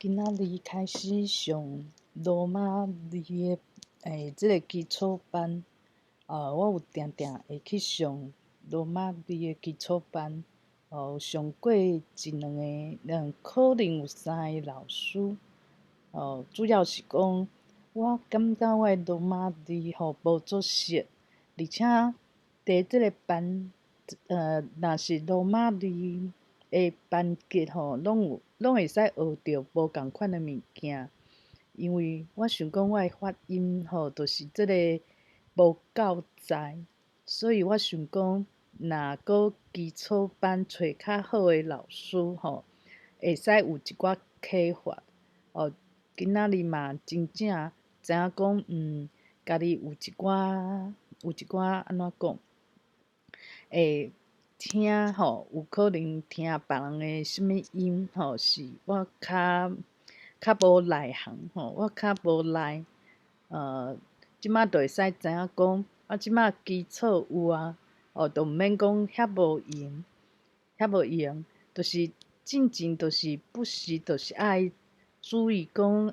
今仔日開始上羅馬字的這个基礎班，我有定定會去上羅馬字的基礎班，有上過一兩个，可能有三个老師，主要是講我感覺我的羅馬字吼無足熟，而且佇這个班，若是羅馬字的班級吼，攏有攏會使學著無仝款的物件，因為我想講我的發音吼，就是這個無夠在，所以我想講，若閣基礎班揣較好的老師吼，會使有一寡啟發。今仔日嘛真正知影講，家己有一寡有一寡按怎講，會聽吼，有可能聽別人的啥物音吼，是我較較無內行吼，我較無來，這馬就會使知影講，啊，這馬基礎有啊，就毋免講遐無閒，遐無閒，就是進前就是不時就是愛注意講，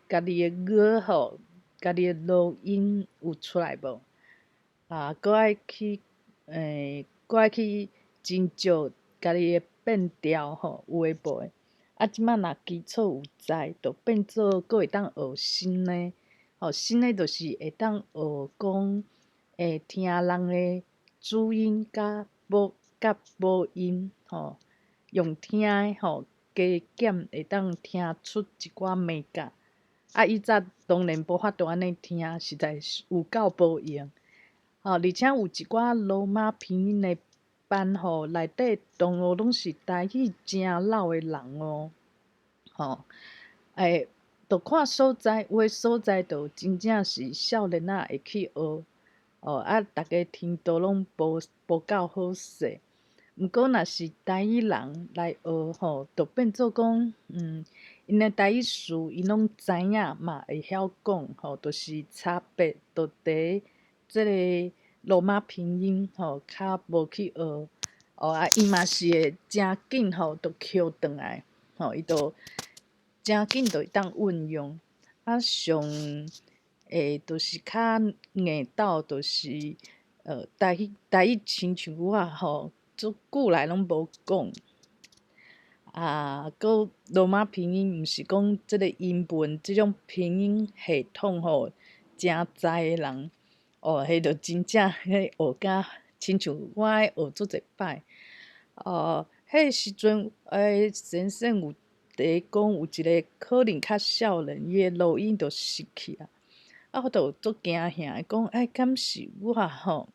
家己的語吼，家己的濁音有出來無？啊，閣愛去，閣愛去斟酌家己的變調吼，有的無的。啊，這馬若基礎有在，就變做閣會當學新的，吼，新的就是會當學講，會聽人的主音佮母佮母音吼，用聽的吼，加減會當聽出一寡眉角。啊，以早當然無法度按呢聽，實在是有夠無閒。吼，而且有一寡羅馬拼音的班吼，內底同學攏是台語誠老的人哦，吼，就看所在，有的所在就真正是少年仔會去學，啊，逐家程度攏無無夠好勢。毋過若是台語人來學吼，就變做講，𪜶的台語詞𪜶攏知影嘛，會曉講吼，就是差別就佇這个羅馬拼音吼，較無去學，啊，伊嘛是會誠緊吼，就抾轉來，吼，伊就誠緊就會當運用。啊，上就是較硬鬥，就是台語台語親像我吼，足久來攏無講。啊，閣羅馬拼音，毋是講這个英文這種拼音系統吼，誠知的人，彼就真正彼學甲親像我愛學足濟擺。彼个時陣，先生有佇講有一個可能較少年，伊的濁音就失去啊。啊，我就足驚嚇，講欸，敢是我吼？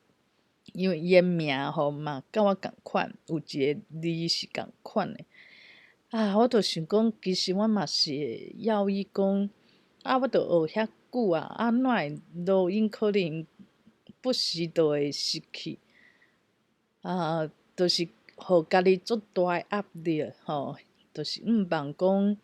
因為伊的名吼嘛佮我仝款，有一个字是仝款的。啊，我就想講，其實我嘛是會猶豫講，啊，我都學遐久啊，啊，哪會濁音可能不時就會失去？啊，就是予家己足大的壓力吼，就是毋望講，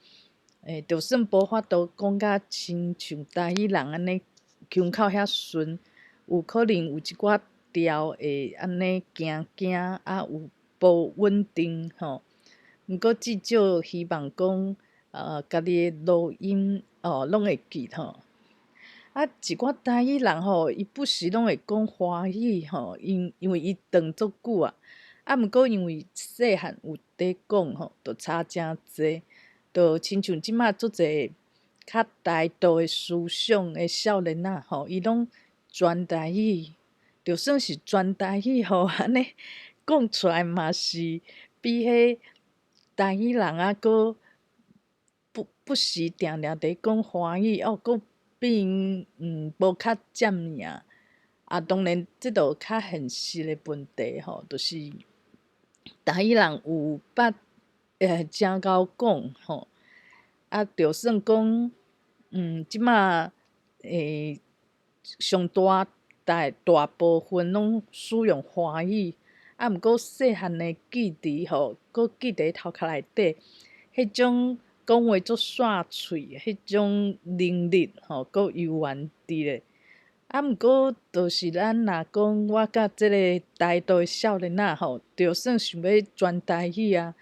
就算無法度講甲親像台語人按呢腔口遐順，有可能有一寡調會按呢驚驚，啊，有無穩定吼。毋過至少希望講，家己的濁音哦，攏會記吼。啊，一寡台語人吼，伊不時攏會講華語吼，因因為伊當足久啊。啊，毋過因為細漢有佇講吼，就差誠濟，就親像這馬足濟較台獨的思想的少年仔吼，伊攏全台語，就算是全台語吼，按呢講出來嘛是比彼台語人啊，閣不不時定定佇講華語哦，閣比𪜶無較佔領。啊，當然這就較現實的問題吼，就是台語人有捌誠𠢕講吼，啊，就算講這馬上大大大部分攏使用華語，啊，毋過細漢的記佇吼，閣記佇頭殼內底，彼種講話足煞喙，彼種能力吼，閣猶原佇咧。啊，毋過就是咱若講我佮這个台獨的少年仔吼，就算想欲轉台語啊，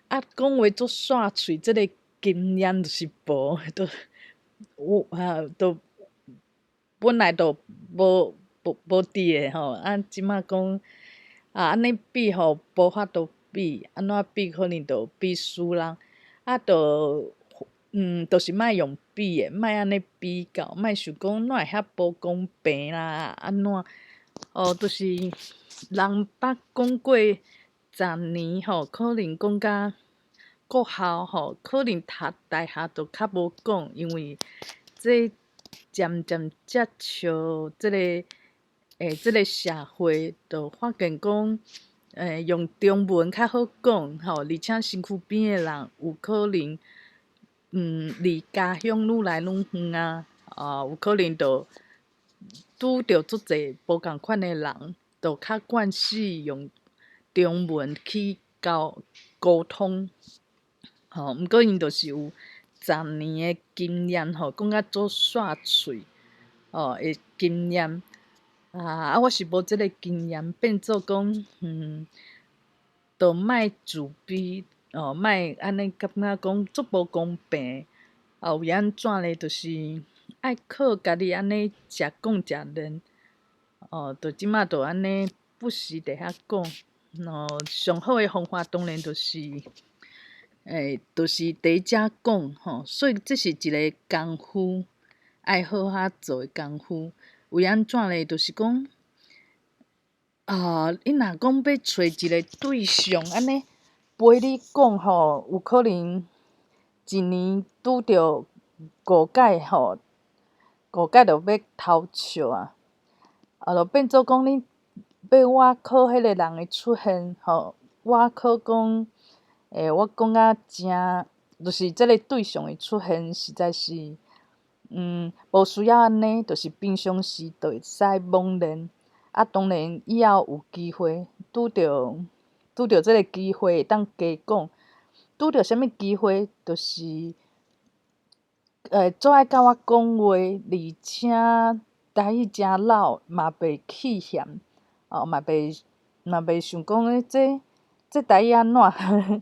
啊，講話足煞喙，這个經驗就是無，都有啊，都本來就無無無佇的吼，啊，這馬講啊，按呢比吼，無法度比，按怎比可能就比輸人，啊，就就是莫用比的，莫按呢比較，莫想講哪會遐無公平啦，按怎？哦，就是人捌講過十年吼，可能講甲國校吼，可能讀大學就較無講，因為這漸漸接觸這个這个社會，就發現講，用中文較好講吼，而且身軀邊的人有可能，離家鄉愈來愈遠啊，啊，有可能就拄著足濟無仝款的人，就較慣勢用中文去交溝通，吼。毋過𪜶就是有十年的經驗吼，講甲做煞喙，哦的經驗，啊，我是無這个經驗，變做講，就莫自卑，哦，莫按呢感覺講足無公平，啊，為按怎咧？就是愛靠家己按呢食講食練，哦，就這馬就按呢不時佇遐講，哦，上好的方法當然就是，就是佇遮講吼，所以這是一个功夫，愛好好做的功夫。為按怎咧？就是講，啊，你若講欲揣一个對象，按呢陪你講吼，有可能一年拄著五擺吼，五擺就欲偷笑啊！啊，就變做講你欲倚靠彼个人的出現吼，倚靠講，我講甲誠，就是這个對象的出現，實在是，無需要按呢，就是平常時就會使猛練。啊，當然以後有機會拄著拄著這个機會會當加講，拄著啥物機會，就是，足愛佮我講話，而且台語誠老，嘛袂氣嫌，哦，嘛袂嘛袂想講這這台語按怎？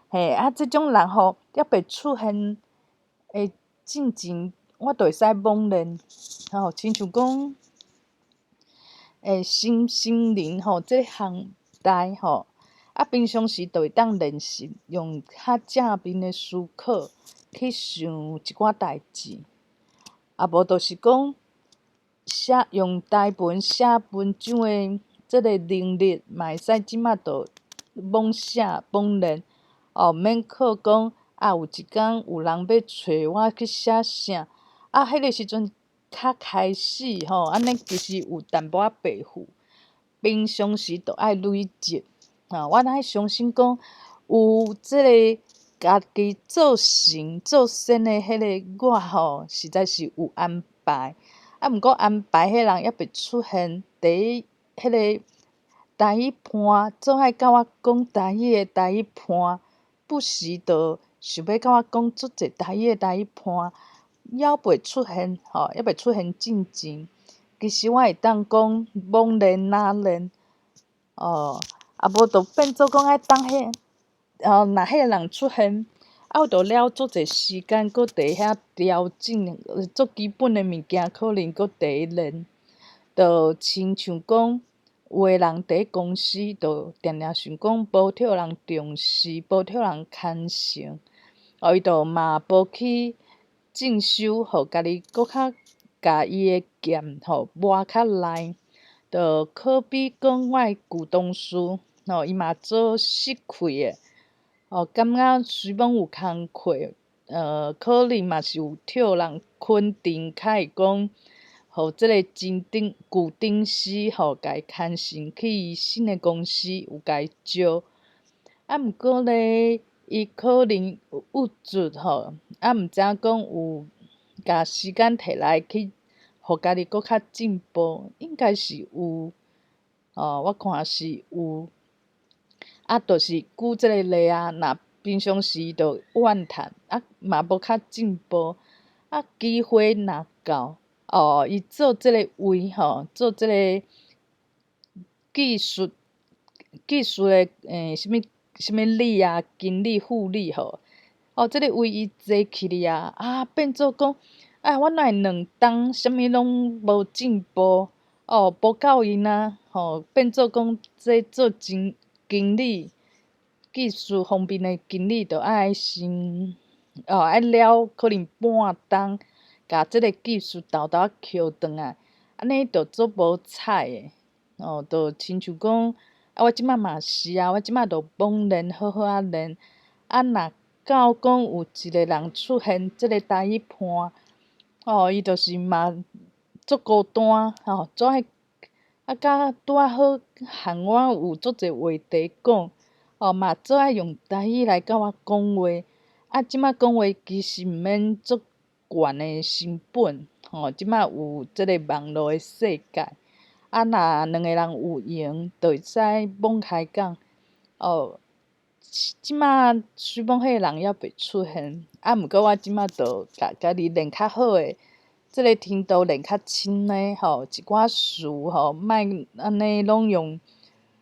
嘿，啊，這種人吼，猶未出現的進前，我就會使猛練，吼，親像講，身心靈吼，這項代吼，啊，平常時就會當練習，用較正面的思考去想一寡代誌，啊，無就是講寫用台文寫文章的這个能力，嘛會使這馬就猛寫猛練，哦，毋免靠講啊，有一工有人欲揣我去寫啥，啊，彼个時陣較開始吼，按呢其實有淡薄仔白付，平常時就愛累積，吼，我愛相信講有這个家己做神做仙的彼个我吼，實在是有安排，啊，毋過安排彼人猶未出現，佇彼个台語伴，總愛佮我講台語的台語伴，不時就想欲佮我講足濟台語的台語伴，猶未出現吼，猶未出現進前，其實我會當講猛練哪練，哦，啊無就變做講愛等彼，哦，若彼个人出現，啊，我就了足濟時間，閣佇遐調整，足基本的物件，可能閣佇咧練，就親像講，有的人佇公司就定定想講無予人重視，無予人牽成，哦，伊就嘛無去進修，予家己閣較共伊的劍吼磨較利，就可比講我的舊同事，吼，伊嘛做設計的，哦，感覺雖罔有工課，可能嘛是有予人肯定，較會講，予這个前頂舊頂司吼，共伊牽成去新的公司有共伊招，啊，毋過咧，伊可能有鬱卒吼，啊，毋知影講有共時間提來去，予家己閣較進步，應該是有，哦，我看是有。啊，就是舉這个例啊，若平常時就怨嘆，啊，嘛無較進步，啊，機會若到，哦，伊做這个位吼，做這个技術技術的啥物啥物理啊，經理、副理吼，哦，這个位伊坐去哩啊，啊變做講，啊我哪會2冬啥物攏無進步，哦，無夠𪜶啊，吼，變做講這做經經理，技術方面的經理，就愛先，哦，愛了可能半冬，共這个技術沓沓仔抾轉來，按呢就足無彩的，哦，就親像講，啊，我這擺嘛是啊，我這擺就猛練，好好仔練，啊，若到講有一个人出現，這个台語伴，哦，伊就是嘛足孤單，吼，足愛，啊，佮拄仔好和我有足濟話題講，哦，嘛足愛用台語來佮我講話，啊，這擺講話其實毋免足懸的成本，吼，這擺有這个網路的世界，啊，若兩个人有閒，就會使罔開講，哦。這擺雖罔彼个人猶袂出現，啊，毋過我這擺就共家己練較好的，這个程度練較深的吼，一寡詞吼，莫按呢攏用，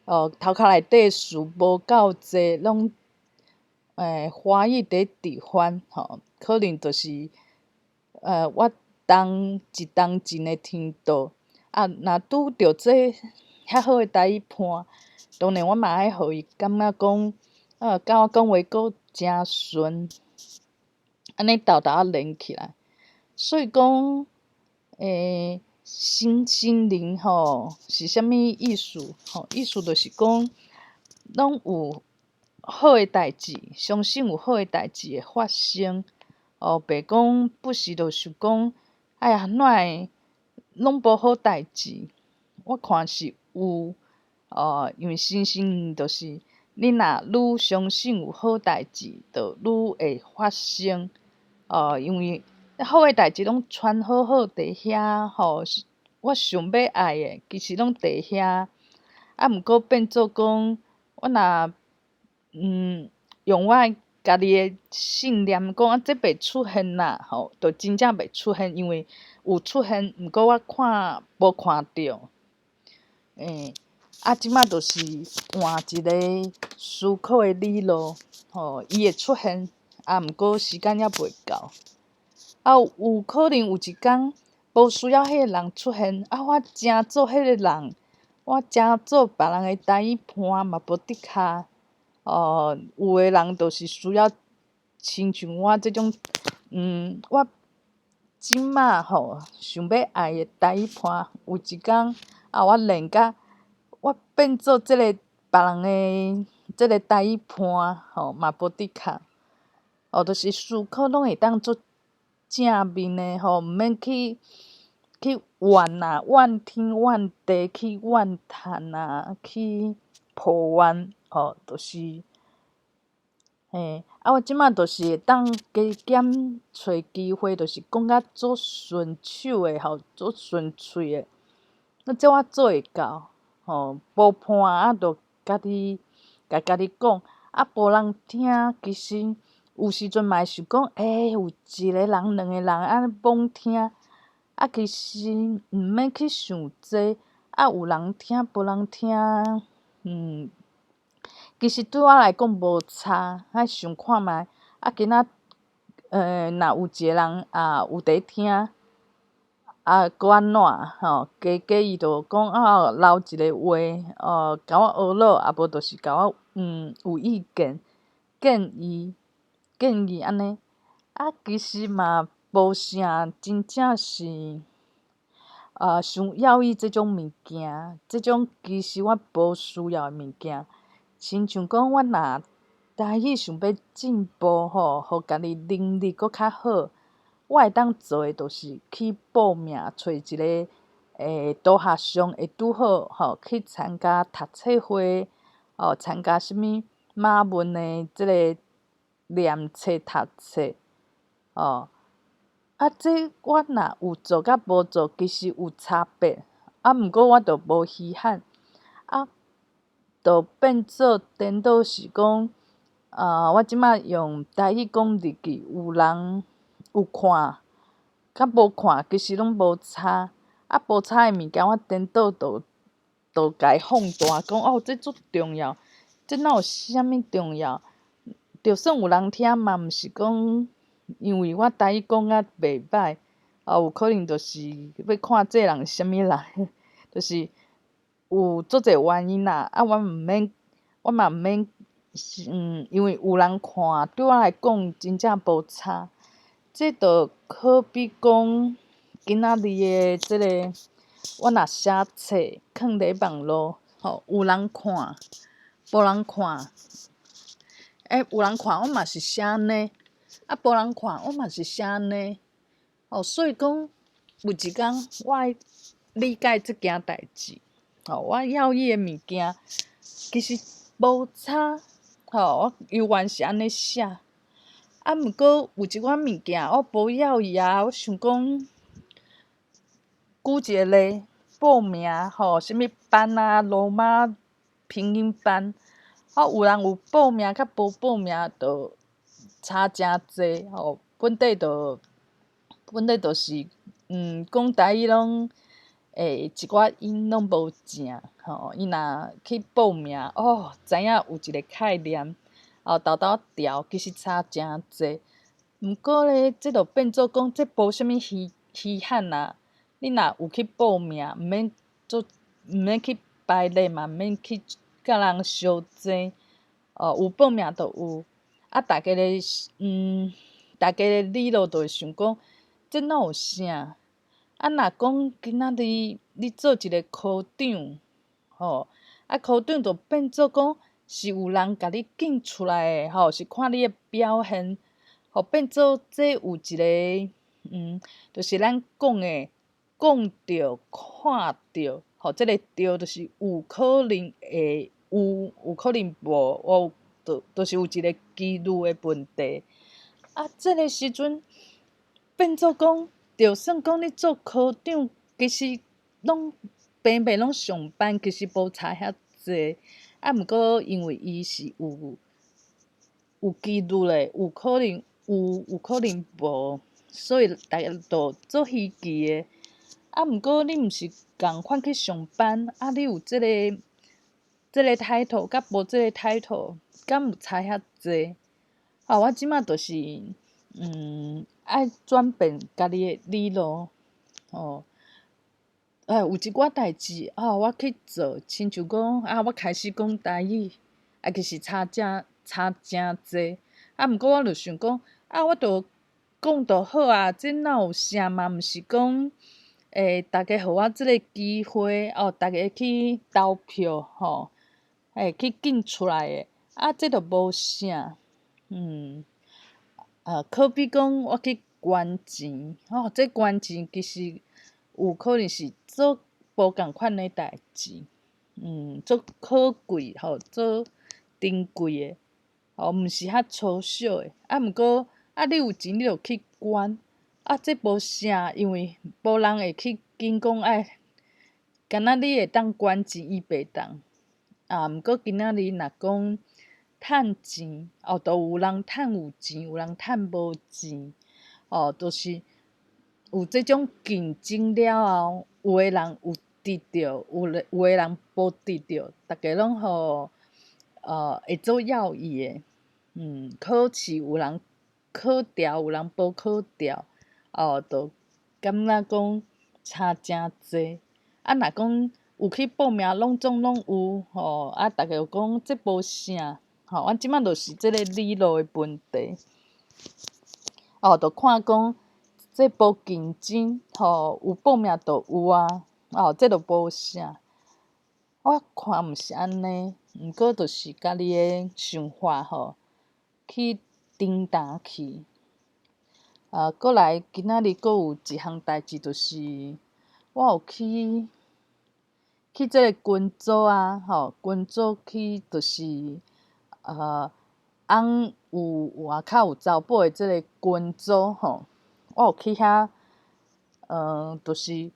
哦，頭殼內底詞無夠濟，攏華語佇置換吼，可能就是，我當一冬前的程度，啊，若拄著這遐好的台語伴，當然我嘛愛予伊感覺講，佮我講話閣誠順，按呢沓沓仔連起來。所以講，身心靈吼是啥物意思？吼，意思就是講，攏有好的代誌，相信有好的代誌會發生。哦，袂講不時就想講，哎呀，哪會攏無好代誌？我看是有，哦，因為身心靈就是你若愈相信有好代誌，就愈會發生。哦，因為好的代誌攏傳好好佇遐吼，我想欲愛的，其實攏佇遐。啊，毋過變做講，我若用我家己的信念講，啊，這袂出現啦，吼，就真正袂出現，因為有出現，毋過我看無看著。啊，這擺就是換一个思考的理路，吼，伊會出現，啊，毋過時間猶袂到。啊，有可能有一工無需要彼个人出現，啊，我誠做彼个人，我誠做別人的台語伴嘛無的確。哦，有的人就是需要親像我這種，我這擺吼想欲愛的台語伴，有一工啊，我練甲我變做這個別人的這个台語伴吼嘛無的確。哦，就是思考攏會當做正面的吼，毋免去怨啊，怨天怨地，去怨嘆啊，去抱怨，吼，就是，嘿，啊，我這擺就是會當加減揣機會，就是講甲足順手的吼，足順喙的，那這我做會到，吼，無伴啊，就家己共家己講，啊，無人聽，其實有時陣嘛會想講，欸，有一个人、兩个人按呢罔聽，啊，其實毋免去想這，啊，有人聽，無人聽，其實對我來講無差，愛想看覓，啊，今仔若有一个人啊有佇聽，啊，閣按怎吼？加加伊就講啊，留一个話，哦，共我學囉，啊無就是共我有意見建議建議按呢，啊，其實嘛無啥真正是啊，傷要意這種物件，這種其實我無需要的物件，親像講我若台語想欲進步吼，予家己能力閣較好，我會當做的就是去報名揣一个大學上會拄好吼，去參加讀冊會，哦，參加啥物馬文的這个念冊讀冊，哦，啊，這我若有做佮無做，其實有差別，啊，毋過我就無稀罕，啊，就變做顛倒是講，啊，我這擺用台語講日記，有人有看，佮無看，其實攏無差，啊，無差的物件，我顛倒就就共伊放大，講哦，這足重要，這哪有啥物重要？就算有人聽嘛，毋是講因為我台語講甲袂䆀，啊，有可能就是欲看這人是啥物人，就是有足濟原因啦。啊，我毋免，我嘛毋免，因為有人看，對我來講真正無差。這就好比講，今仔日的這个，我若寫冊囥佇網路，吼，有人看，無人看，欸，有人看我嘛是寫按呢，啊，無人看我嘛是寫按呢，哦，所以講有一工我愛理解這件代誌，吼，我要伊的物件其實無差，吼，我猶原是按呢寫，啊，毋過有一寡物件我無要伊啊，我想講，舉一個例，報名吼，啥物班啊，羅馬拼音班，啊，有人有報名佮無報名，就差誠濟吼。本底就是，講台語攏會一寡音攏無正吼。伊若去報名，哦，知影有一個概念，哦，沓沓調，其實差誠濟。毋過咧，這就變做講，這無啥物稀稀罕啊。你若有去報名，毋免做，毋免去排列嘛，毋免去佮人相爭。哦，有報名就有。啊，大家的理路就會想講，這哪有啥？啊，若講今仔日你做一個科長，吼，啊，科長就變做講是有人共你揀出來的，吼，是看你的表現，吼，變做這有一個，就是咱講的講著看著，吼，這个著就是有可能會有，有可能無，哦，就是有一個機率的問題。啊，這个時陣變做講，就算講你做科長，其實攏平平攏上班，其實無差遐濟。啊，毋過因為伊是有機率的，有可能有，有可能無，所以大家就足稀奇的。啊，毋過你毋是仝款去上班，啊，你有這个 title 佮無這個 title，敢有差遐濟？啊，我這馬就是，愛轉變家己的理路，吼。哎，有一寡代誌，啊，我去做，親像講，啊，我開始講台語，啊，其實差誠濟。啊，毋過我就想講，啊，我著講就好啊，這哪有啥嘛？毋是講，欸，大家予我這个機會，哦，大家去投票，吼，欸，去揀出來的，啊，這就無啥，啊，可比講我去捐錢，吼，這捐錢其實有可能是足無仝款的代誌，足可貴吼，足珍貴的，吼，毋是較粗小的。啊，毋過啊，你有錢你就去捐，啊，這無啥，因為無人會去緊講愛，敢若你會當捐錢，伊袂當。啊，毋過今仔日若講趁錢，哦，就有人趁有錢，有人趁無錢，哦，就是有這種競爭了後，有的人有得著，有的人無得著，逐家攏吼，會做猶豫的，考試有人考牢，有人無考牢，哦，就感覺講差誠濟。啊，若講有去報名，攏總攏有，吼，啊，逐家就講這無啥，吼，阮這馬就是這个理路的問題。哦，就看講這無競爭，吼，有報名就有啊，哦，這就無啥。我看毋是按呢，毋過就是家己的想法吼，去轉達去。啊，過來今仔日閣有一項代誌，就是我有去這个群組啊，吼，群組去就是，翁有外口有查某的這个群組吼，我有去遐，就是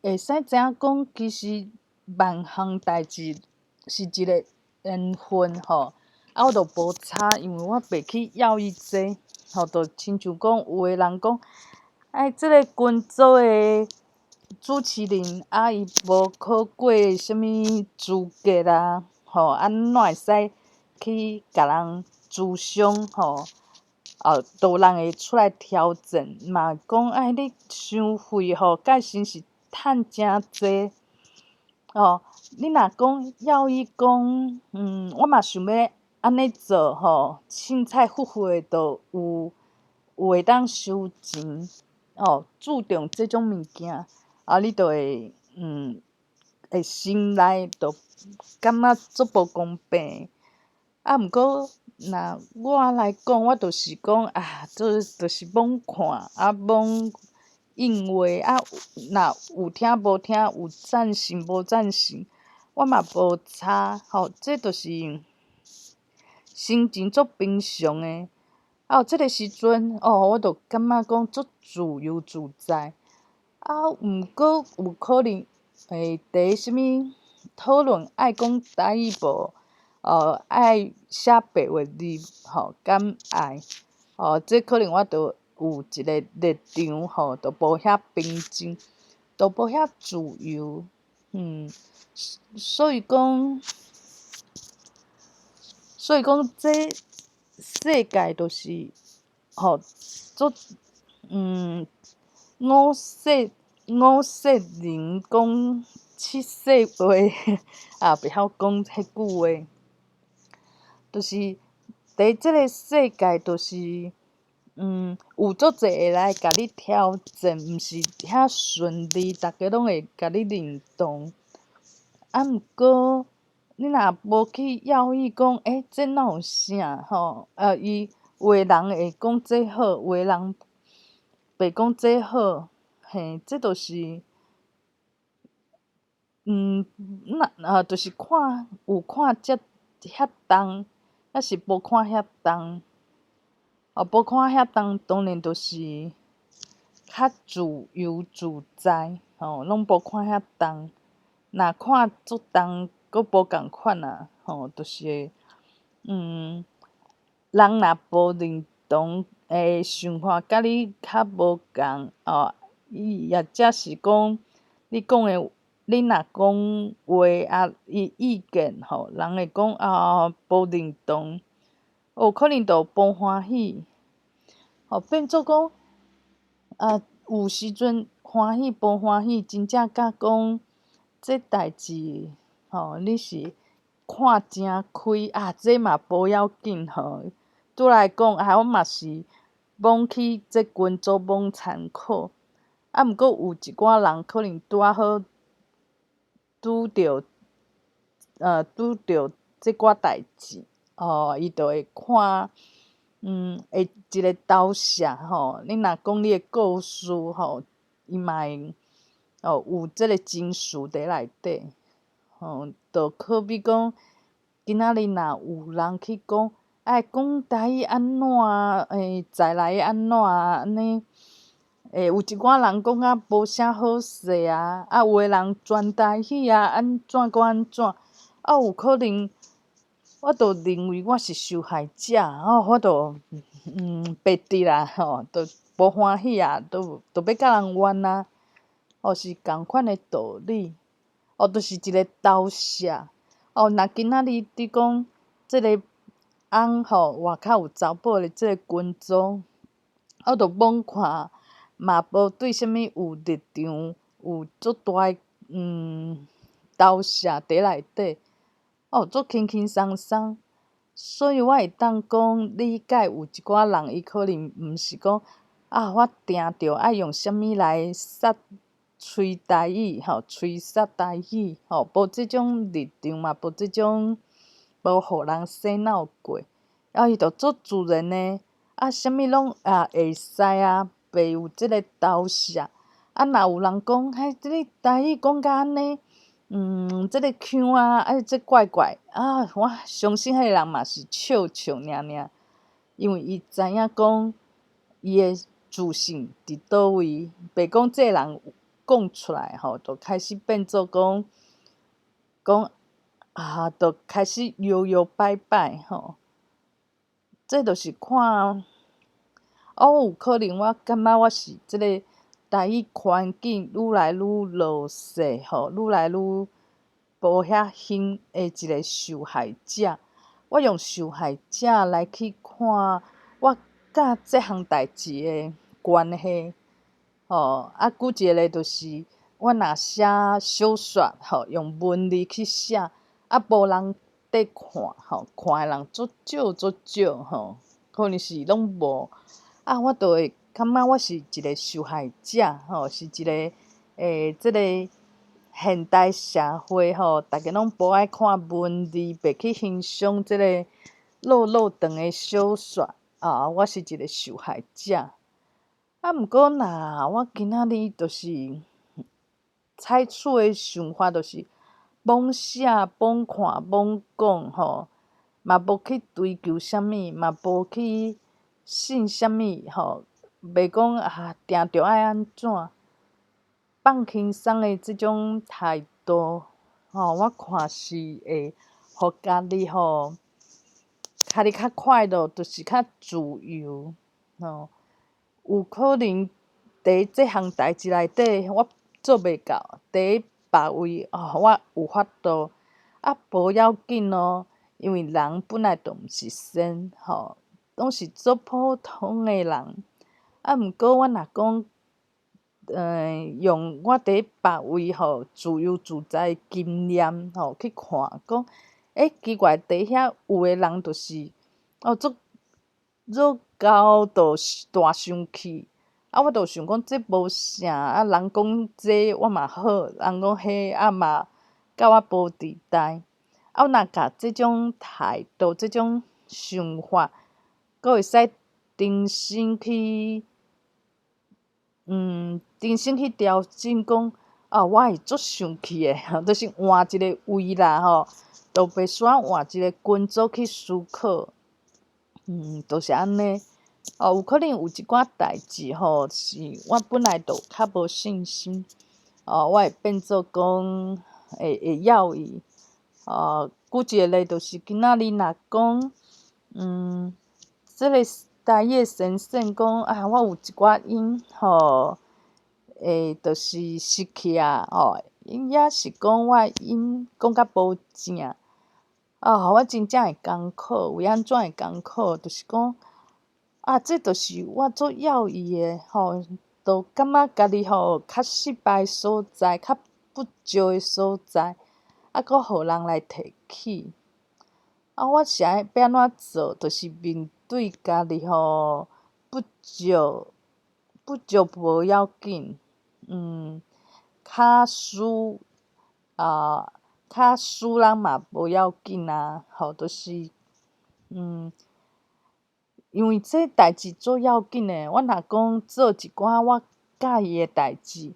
會使知影講，其實萬項代誌是一個緣分吼，啊，我就無差，因為我袂去猶豫這，吼，就親像講有的人講，哎，這个群組的主持人啊，伊無考過啥物資格啊，吼，啊，哪會使去共人諮商吼，啊，都有人會出來調整，嘛講哎，你傷廢吼，蓋先是趁誠濟，吼，你若講要伊講，我嘛想欲按呢做吼，凊彩烽烽的就有會當收錢，吼，注重這種物件，啊，你就會會心內就感覺足無公平。啊，毋過若我來講，我就是講啊，這就是罔看，啊，罔應話，啊，若有聽無聽，有贊成無贊成，我嘛無差，吼，這就是心情足平常的。啊，這个時陣，哦，我就感覺講足自由自在。啊，毋過有可能會佇啥物討論愛講台語無？愛寫白話字吼，敢愛？哦，這可能我就有一个立場吼，就無遐平靜，就無遐自由，所以講，這世界就是吼足五色人講七色話，啊，袂曉講彼句話。就是佇這个世界，就是有足濟會來共你挑戰，毋是遐順利，逐家攏會共你認同。啊，毋過你若無去猶豫講，欸，這哪有啥吼？啊，伊有的人會講這好，有的人袂講這好，嘿，這就是若啊，就是看有看這遐重，抑是無看遐重。哦，無看遐重，當然就是較自由自在，吼，攏無看遐重。若看足重，閣無仝款啊，吼，就是會，人若無認同的想法，佮你較無仝，哦，伊或者是講你講的，你若講話啊，伊意見吼，人會講啊無認同，有可能就無歡喜，吼，變做講啊，有時陣歡喜無歡喜，真正佮講這代誌吼，你是看誠開啊，這嘛無要緊吼。對我來講啊，我嘛是罔去這群組罔參考。啊，毋過有一寡人可能拄仔好拄著這寡代誌，吼，伊就會看，會一个投射吼。你若講你的故事吼，伊嘛會哦有這个情緒佇內底，吼，就好比講，今仔日若有人去講，哎，講台語按怎啊？欸，在來按怎啊？按呢？欸，有一寡人講甲無啥好勢啊，啊，有的人全台語啊，按怎閣按怎？啊，有可能，我就認為我是受害者，吼，我就袂得啦，吼，就無歡喜啊，就欲佮人怨啊，哦，是仝款的道理，哦，就是一个投射。哦，若今仔日你講這个翁吼，外口有查某的這个群組，我就罔看，嘛無對啥物有立場，有足大的投射佇內底，哦，足輕輕鬆鬆。所以我會當講理解有一寡人，伊可能毋是講啊，我定著愛用啥物來殺吹台語吼，吹殺台語吼，無這種立場嘛，無這種無予人洗腦過，啊，伊就足自然的，啊，啥物攏啊會使啊，袂有這个投射。啊，若有人講，嘿，這个台語講甲按呢，這个腔啊，啊，這怪怪，啊，我相信彼个人嘛是笑笑爾爾，因為伊知影講伊的自信佇佗位，袂講這个人講出來吼，就開始變做講講啊，就開始搖搖擺擺吼。這就是看，哦，有可能我感覺我是這个台語環境愈來愈落勢吼，愈來愈無遐興的一个受害者。我用受害者來去看我佮這項代誌的關係。吼，啊，舉一個例，就是我若寫小說，吼，用文字去寫，啊，無人佇看，吼，看的人足少足少，吼，可能是攏無。啊，我就會感覺我是一個受害者，吼，是一個這個現代社會，吼，逐家攏無愛看文字，袂去欣賞這個落落長的小說，啊，我是一個受害者。啊，毋過若我今仔日就是採取的想法，就是罔寫、罔看、罔講，吼，嘛無去追求啥物，嘛無去信啥物，吼，袂講啊，定著愛按怎，放輕鬆的這種態度，吼，我看是會予家己吼，家己較快樂，就是較自由，吼。有可能佇這項代誌內底，我做袂到；佇別位，哦，我有法度。啊，無要緊咯，因為人本來就毋是仙，吼，攏是足普通的人。啊，毋過我若講，用我佇別位吼自由自在的經驗吼去看，講，欸，奇怪，佇遐有的人就是，哦，足足𠢕就大生氣，啊，我就想講這無啥，啊，人講這我嘛好，人講彼啊嘛佮我無佇代。啊，我若共這種態度、這種想法，閣會使重新去，重新去調整，講啊，我會足生氣的，就是換一個位啦吼，就袂需要換一個群組去思考，就是按呢。哦，有可能有一寡代誌吼，是我本來就較無信心，哦，我會變做講會猶豫。哦，舉一個例，就是今仔日若講，這個台語先生講啊，我有一寡音吼，會就是失去啊，吼，抑是講我音講較無正，啊，予我真正會艱苦。為按怎會艱苦？就是講，啊，這就是我足猶豫的吼，就感覺家己吼較失敗所在，較不足的所在，啊，閣予人來提起。啊，我是愛欲按怎做？就是面對家己吼不足，不足無要緊，較輸啊，較輸人嘛無要緊啊，吼，就是，因為這代誌足要緊的。我若講做一寡我佮意的代誌，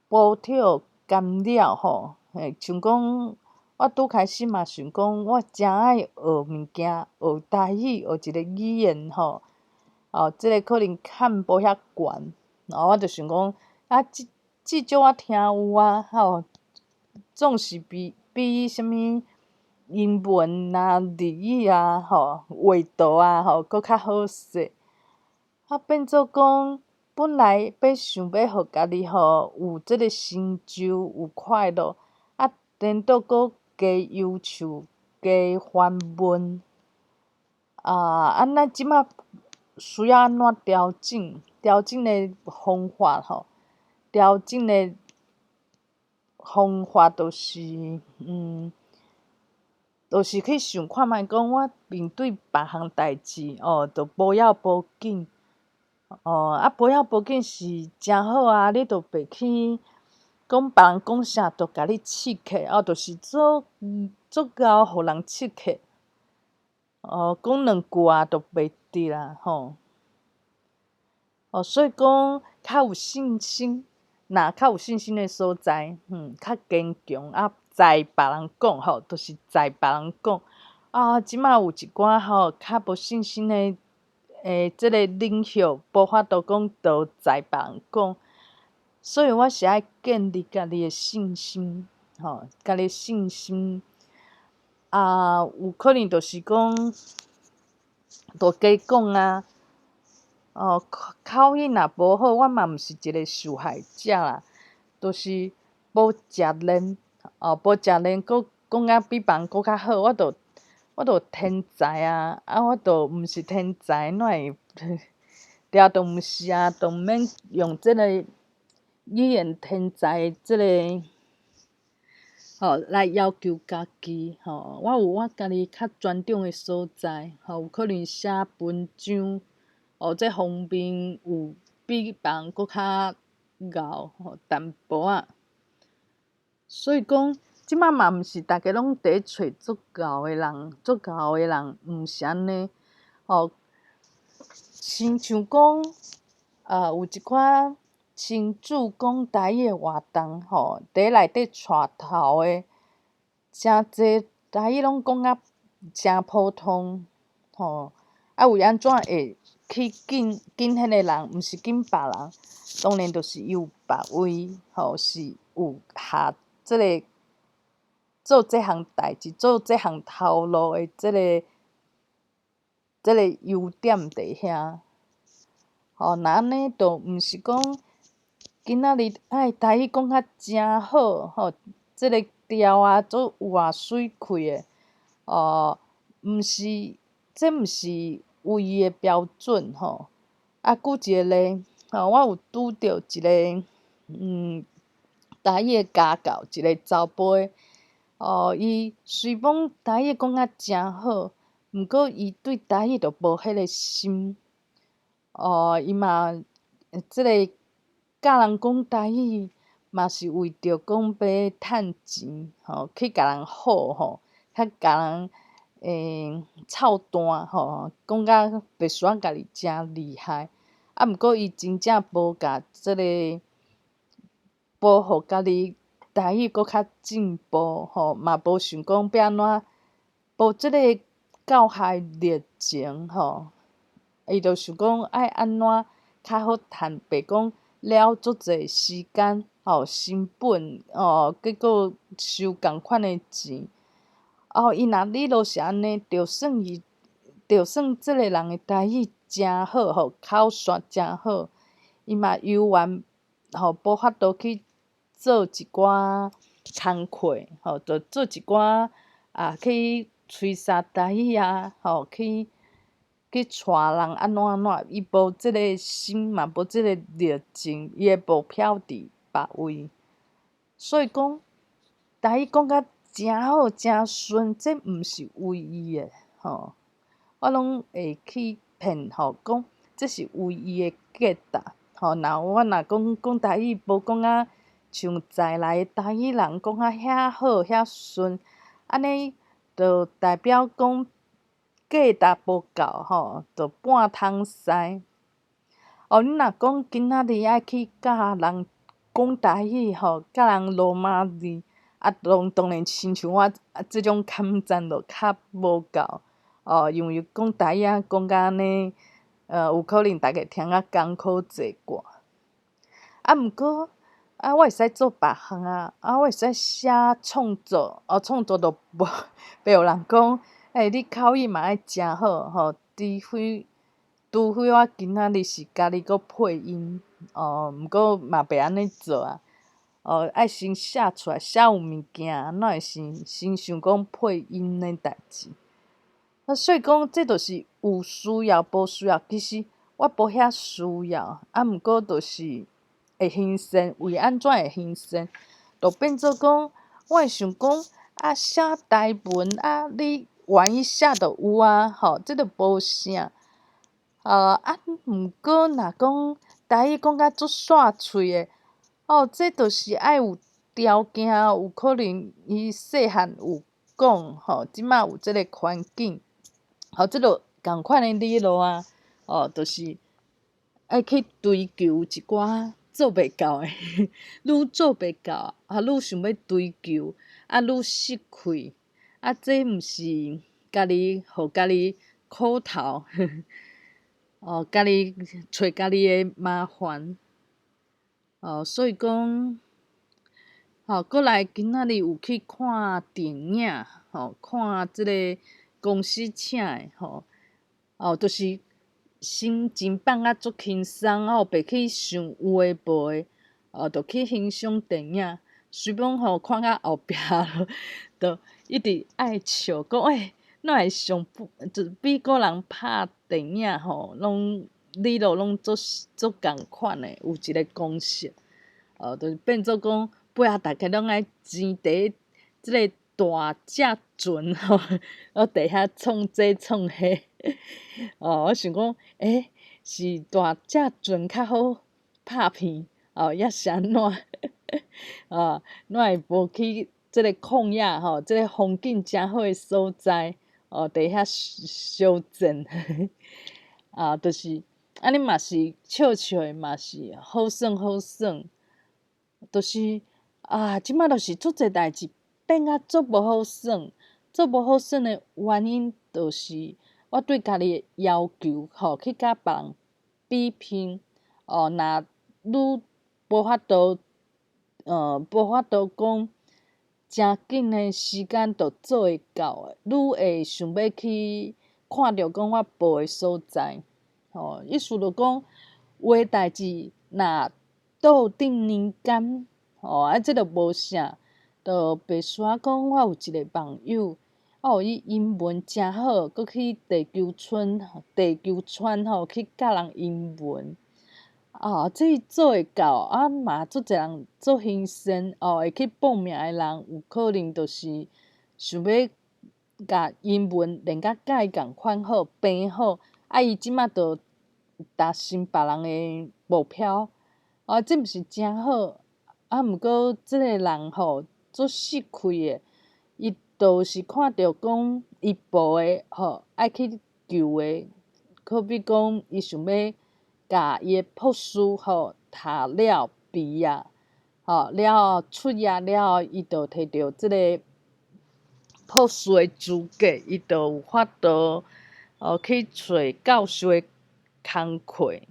補貼干擾吼，嘿，像講我拄開始嘛想講，我誠愛學物件，學台語，學一個語言吼，哦，這個可能坎無遐懸，哦，我就想講，啊，至至少我聽有啊，吼，總是比啥物英文啊、日語啊、吼、畫圖啊，吼，閣較好勢。啊，變做講，本來欲想欲予家己吼有這個成就，有快樂，啊，顛倒閣加憂愁、加煩悶。啊，啊，咱這馬需要按怎調整？調整的方法吼，調整的方法就是，就是去想看覓，講我面對別項代誌，哦，就無要無緊，哦，啊，無要無緊是誠好啊，你就袂去講別人講啥，就共你刺激，哦，就是足足𠢕予人刺激，哦，講兩句啊，就袂得啦，吼。哦，所以講較有信心，若較有信心的所在，較堅強啊，在別人講吼，就是在別人講。啊，這馬有一寡吼較無信心的，這個領袖無法度講都在別人講，所以我是愛建立家己的信心，吼，家己的信心。啊，有可能就是講，就加講啊。哦，口音若無好，我嘛毋是一個受害者啦，就是無食練，哦，無食練，閣講甲比別人閣較好，我就我著天才啊，啊，我著毋是天才，哪會掠著毋是啊？著毋免用這个語言天才的這个吼來要求家己吼。我有我家己較專長的所在，吼，有可能寫文章，哦，這方面有比別人閣較𠢕吼淡薄仔。所以講，這擺嘛毋是逐家攏佇咧揣足𠢕的人，足𠢕的人毋是按呢，吼。親像講，有一寡親子講台語的活動吼，佇內底帶頭的，誠濟台語攏講甲誠普通，吼。啊，為按怎會去揀揀彼個人，毋是揀別人？當然就是伊有別位，吼，是有下這个做這項代誌、做這項頭路的這个優點佇遐。吼，若按呢，就毋是講今仔日愛台語講甲誠好，吼，這个調啊足活媠氣的，哦，毋是，這毋是唯一的標準，吼。啊，舉一個例，吼，我有拄著一个台語的家教，一個查埔的，哦，伊雖講台語講甲誠好，毋過伊對台語就無彼个心，哦，伊嘛這个教人講台語，嘛是為著講欲趁錢，吼，去共人唬吼，較共人臭彈吼，講甲白說家己誠厲害，啊，毋過伊真正無共這个無予家己台語閣較進步吼，嘛無想講欲按怎，無這个教學熱情吼，伊就想講愛按怎較好趁，白講了足濟時間吼成本哦，結果收仝款的錢。哦，伊若你若是按呢，就算伊，就算這个人的台語誠好吼，口說誠好，伊嘛猶原吼無法度去做一寡工課，吼，就做一寡啊去吹沙台語啊，吼，去帶人按怎按怎，伊無這个心嘛，無這个熱情，伊的目標佇別位，所以講台語講甲誠好誠順，這毋是唯一的吼。我攏會去騙吼，講這是唯一的價值吼。若我若講講台語，無講甲像在來的台語人講甲遐好遐順，按呢就代表講價值無夠吼，就半桶西。哦，你若講今仔日愛去教人講台語吼，教人羅馬字，啊，當當然親像我啊，這種坎讚就較無夠哦，因為講台語啊，講甲按呢，有可能逐家聽甲艱苦濟過。啊，毋過啊，我會使做別項啊，啊，我會使寫創作，哦，創作就無，袂有人講，欸，你口語嘛愛誠好吼，除非我今仔日是家己閣配音，哦，毋過嘛袂按呢做啊。哦，愛先寫出來，寫有物件，哪會先想講配音的代誌？啊，所以講，這就是有需要無需要，其實我無遐需要，啊，毋過就是會興盛，為按怎會興盛，就變做講，我會想講，啊，寫台文啊，你願意寫就有啊，吼，這就無啥。啊，毋過若講台語講甲足煞喙的，哦，這就是愛有條件，有可能伊細漢有講，吼，這擺有這个環境，吼，這就仝款的理路啊，哦，就是愛去追求一寡做袂到的，愈做袂到，啊，愈想欲追求，啊，愈失去，啊，這毋是家己予家己苦頭，哦，家己揣家己的麻煩。哦，所以講，吼，閣來今仔日有去看電影，吼，看這个公司請的，吼，哦，就是心情放甲足輕鬆，哦，袂去想有的無的，哦，就去欣賞電影。雖講吼看甲後壁，就一直愛笑，講欸，哪會上就美國人拍電影吼，攏理路攏足足仝款的，有一个公式，就是變做講，尾仔逐家攏愛錢佇這个大隻船吼，我佇遐創這創彼，哦，我想講，欸，是大隻船較好拍片，哦，抑是按怎？啊，哪會無去這个曠野吼，這个風景誠好的所在，哦，佇遐相戰，啊，就是按呢嘛是笑笑的，嘛是好耍好耍，就是啊，這擺就是足濟代誌變甲足無好耍，足無好耍的原因，就是我對家己的要求吼，去佮別人比拼，哦，若愈無法度，無法度講誠緊的時間就做會到的，愈會想欲去看著講我無的所在，吼，意思就講有的代誌若倒轉年間，吼，啊，這就無啥，就白說講我有一个網友，哦，伊英文誠好，閣去地球村、地球村吼去教人英文，啊，這伊做會到，啊嘛足濟人足興奮，哦，會去報名的人有可能就是想欲共英文練甲佮伊仝款好、平好，啊，伊這擺就達成別人的目標，啊，這毋是誠好，啊，毋過這个人吼足市儈的，伊就是看著講伊無的吼，愛去求的，好比講伊想欲共伊的博士吼讀了畢業，吼了後出業了後，伊就提著這个博士的資格，伊就有法度哦去揣教授的工課，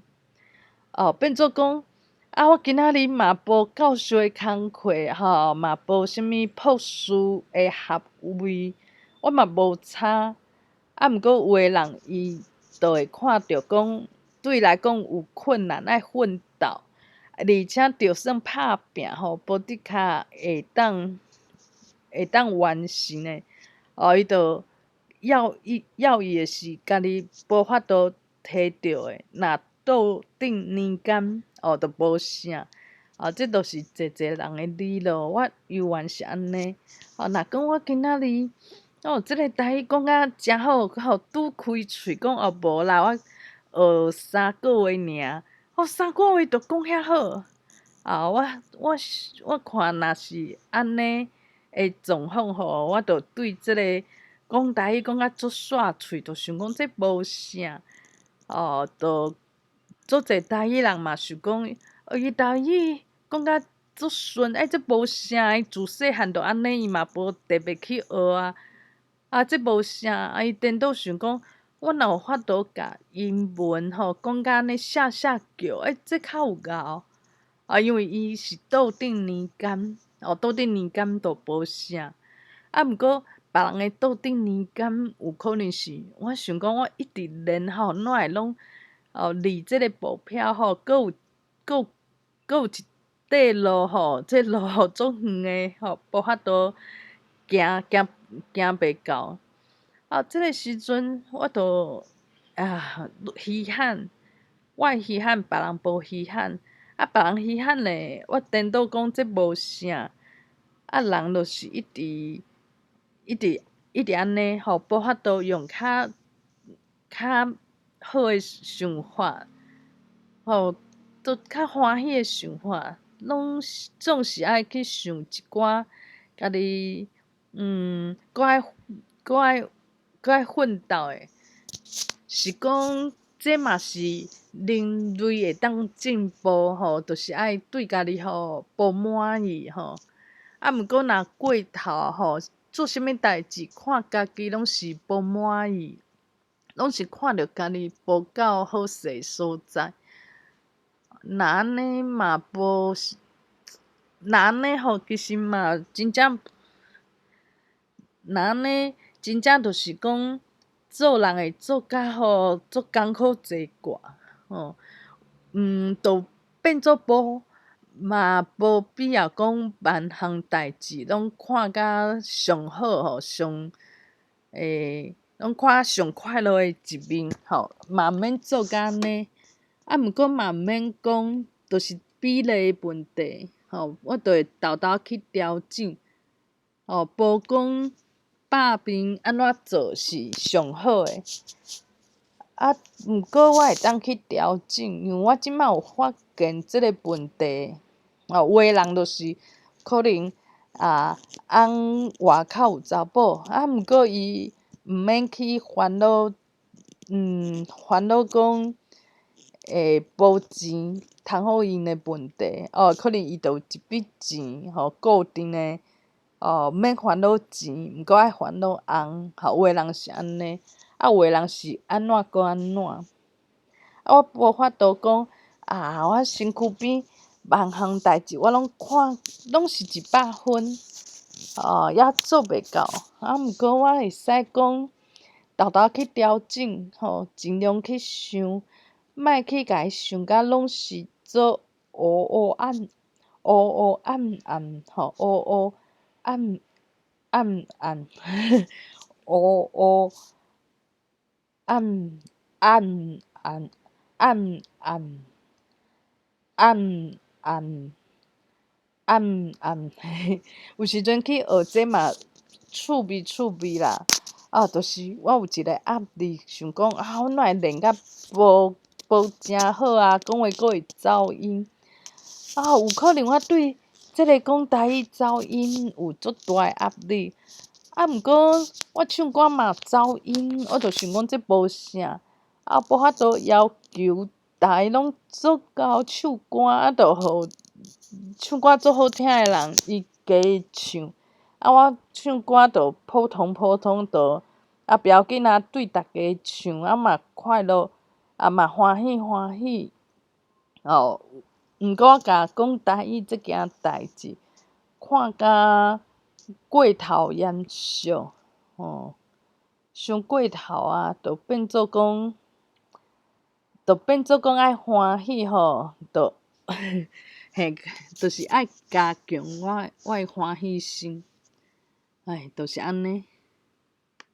哦變做講啊，我今仔日嘛無教授的工課吼，嘛無啥物博士的學位，我嘛無差。啊，毋過有的人伊就會看著講，對伊來講有困難，愛奮鬥，而且就算拍拚吼，無的確會當完成的，哦，伊就要伊要伊的是家己無法度提著的，若倒轉年間，哦，就無啥。啊，這就是濟濟人的理路，我猶原是按呢。哦，若講我今仔日，哦，這个台語講甲誠好，吼，拄開喙講哦，無啦，我學3個月爾，哦，三個月就講遐好。啊，我看若是按呢的狀況吼，我就對這个講台語講甲足煞喙，就想講這無啥。哦，就足濟台語人嘛想講，哦，伊台語講甲足順，欸，這無啥，伊自細漢就按呢，伊嘛無特別去學啊。啊，這無啥，啊，伊顛倒想講，我若有法度共英文吼講甲按呢寫寫叫，欸，這較有𠢕。啊，因為伊是倒轉年間，哦，倒轉年間就無啥。啊，毋過別人的倒轉年間有可能是，我想講我一直練吼，哪會攏哦離這个目標吼，閣有閣有閣有一塊路吼，這路吼足遠的吼，無法度行行行袂到。啊，這个時陣我就啊稀罕，我會稀罕，別人無稀罕。啊，別人稀罕咧，我顛倒講這無啥。啊，人就是一直一直一直按呢吼，無法度用較較好的想法，吼，都較歡喜的想法，攏是總是愛去想一寡家己，閣愛閣愛閣愛奮鬥的，是講這嘛是人類會當進步吼，就是愛對家己吼無滿意吼。啊，毋過若過頭吼，做啥物代誌看家己攏是無滿意，攏是看著家己無夠好勢所在。若按呢嘛無，若按呢吼，其實嘛真正，若按呢真正就是講做人會做甲吼足艱苦濟掛吼，就變做無嘛無必要講萬項代誌攏看甲上好吼，上欸攏看上快樂的一面吼，嘛毋免做甲按呢。啊，毋過嘛毋免講，就是比例的問題吼，我就會沓沓去調整，吼，無講百面按怎做是上好的。啊，毋過我會當去調整，因為我這擺有發現這個問題。哦，有的人就是可能啊，翁外口有查某，啊，毋過伊毋免去煩惱，煩惱講會無錢通好用的問題，哦，可能伊就有一筆錢吼固定的，哦，毋免煩惱錢，毋過愛煩惱翁，吼，有的人是按呢，啊，有的人是按怎閣按怎，啊，我無法度講，啊，我身軀邊萬項代誌我攏看，攏是100分，哦，猶做袂到，啊，毋過我會使講，沓沓去調整，吼，盡量去想，莫去共伊想甲攏是做烏烏暗烏烏暗暗，吼，烏烏暗暗暗，烏烏暗暗暗暗暗暗暗暗暗，有時陣去學這嘛趣味趣味啦，啊，就是我有一個壓力，想講啊，我哪會練甲無無誠好啊，講話閣會走音，啊，有可能我對這个講台語走音有足大的壓力，啊，毋過我唱歌嘛走音，我就想講這無啥，啊，無法度要求逐个攏足𠢕唱歌，啊，就予唱歌足好聽的人伊家唱，啊，我唱歌就普通普通，就啊，不要緊啊，對逐家唱，啊嘛快樂，啊嘛歡喜歡喜，哦。毋過我共講台語這件代誌，看甲過頭嚴肅，吼，傷過頭啊，就變做講，就變做講愛歡喜吼，就嘿，就是愛加強我的歡喜心，唉，就是按呢。